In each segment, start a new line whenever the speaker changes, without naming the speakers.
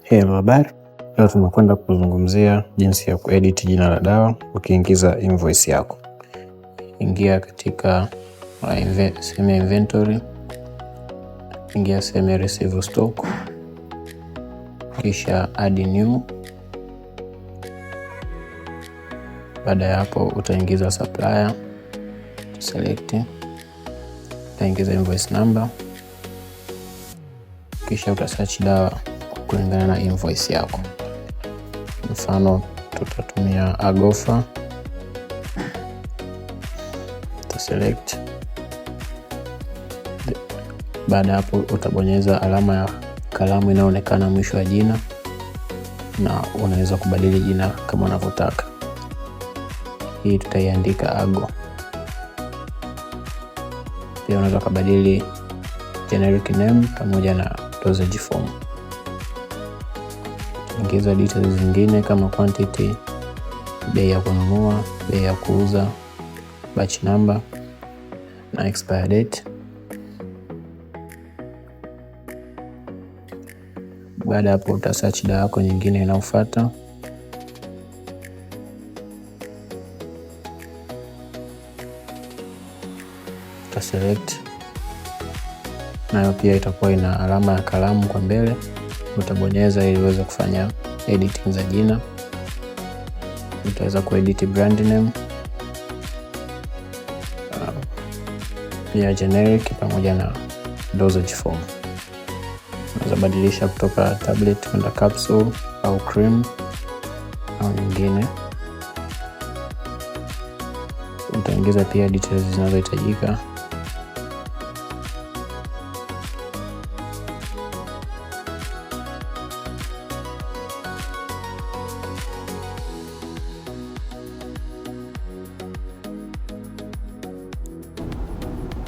Hello, habari. Leo tunakwenda kuzungumzia jinsi ya kuedit jina la dawa ukiingiza invoice yako. Ingia katika sehemu ya inventory, ingia sehemu ya receive stock, kisha add new. Baada ya hapo utaingiza supplier, select, utaingiza invoice number, kisha utasearch dawa kulingana na invoice yako. Mfano tutatumia Agofa, select. Baada ya hapo utabonyeza alama ya kalamu inayoonekana mwisho wa jina na unaweza kubadili jina kama unavyotaka. Hii tutaiandika Ago. Pia unaweza kubadili generic name pamoja na dosage form. Ingiza details zingine kama quantity, bei ya kununua, bei ya kuuza, batch number na expire date. Baada hapo uta search dawa yako nyingine inayofuata. Uta select nayo pia itakuwa ina alama ya kalamu kwa mbele, utabonyeza ili uweze kufanya editing za jina. Utaweza kuedit brand name, pia generic pamoja na dosage form. Unaweza badilisha kutoka tablet kwenda capsule au cream au nyingine. Utaingiza pia details zinazohitajika.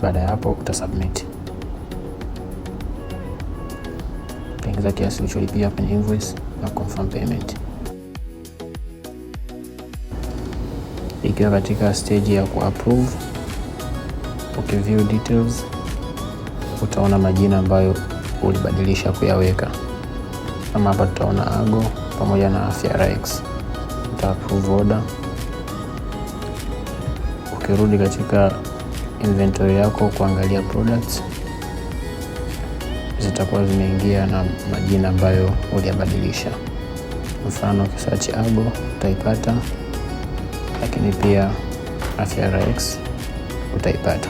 Baada ya hapo utasubmit, utaingiza kiasi ulicholipia kwenye invoice na confirm payment. Ikiwa katika stage ya kuapprove, ukiview details utaona majina ambayo ulibadilisha kuyaweka. Kama hapa tutaona Ago pamoja na Afya Rx. Uta approve order. Ukirudi katika inventory yako kuangalia products zitakuwa zimeingia na majina ambayo uliyabadilisha. Mfano ukisearch Ago utaipata, lakini pia Afya Rx utaipata.